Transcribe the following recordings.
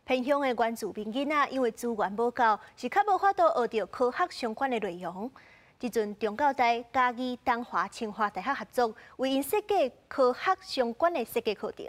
偏鄉的原住民囡仔因為資源無夠，是較無法度學著科學相關的內容。這陣中教大、嘉義、東華、清華大學合作，為𪜶設計科學相關的設計課程。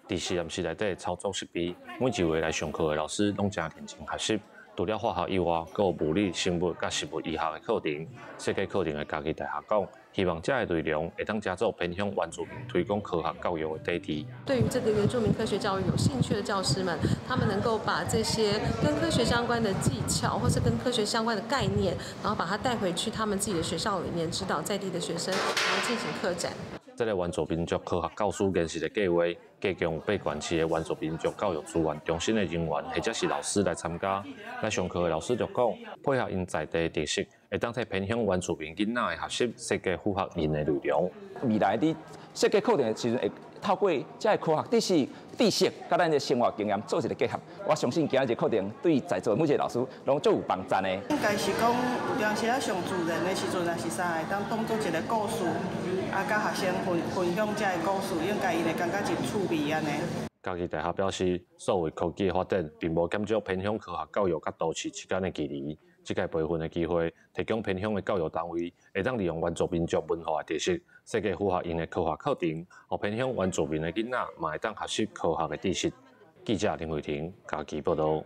佇實驗室內底操作設備，每一位來上課的老師攏誠認真學習。除了化學以外，閣有物理、生物佮食物醫學的課程。設計課程的嘉義大學講，希望這个內容會當成做偏鄉原住民推廣科學教育的底基。對於這個原住民科學教育有興趣的教師們，他們能夠把這些跟科學相關的技巧，或是跟科學相關的概念，然後把它帶回去他們自己的學校裡面，指導在地的學生，然後進行課展。這个原住民族科學教師研習的計劃，提供八縣市的原住民族教育資源中心的人員或者是老師來參加。來上課的老師就講，配合𪜶在地的特色，會當替偏鄉原住民囡仔的學習設計符合𪜶的內容。未來佇設計課程的時陣，會透過這个科學知識、知識佮咱的生活經驗做一個結合。我相信今仔日課程對在座每一個老師攏足有幫助的。應該是講有當時仔上自然的時陣，若是啥會當當做一個故事，啊，佮學生分分享這个故事，應該𪜶會感覺真趣味按呢。嘉義大學表示，數位科技的發展，並無減少偏鄉科學教育佮都市之間的距離。這個培訓的機會，提供偏鄉的教育單位，會當利用原住民族文化的特色，設計符合𪜶的科學課程，予偏鄉原住民的囡仔嘛會當學習科學的知識。記者林慧婷嘉義報道。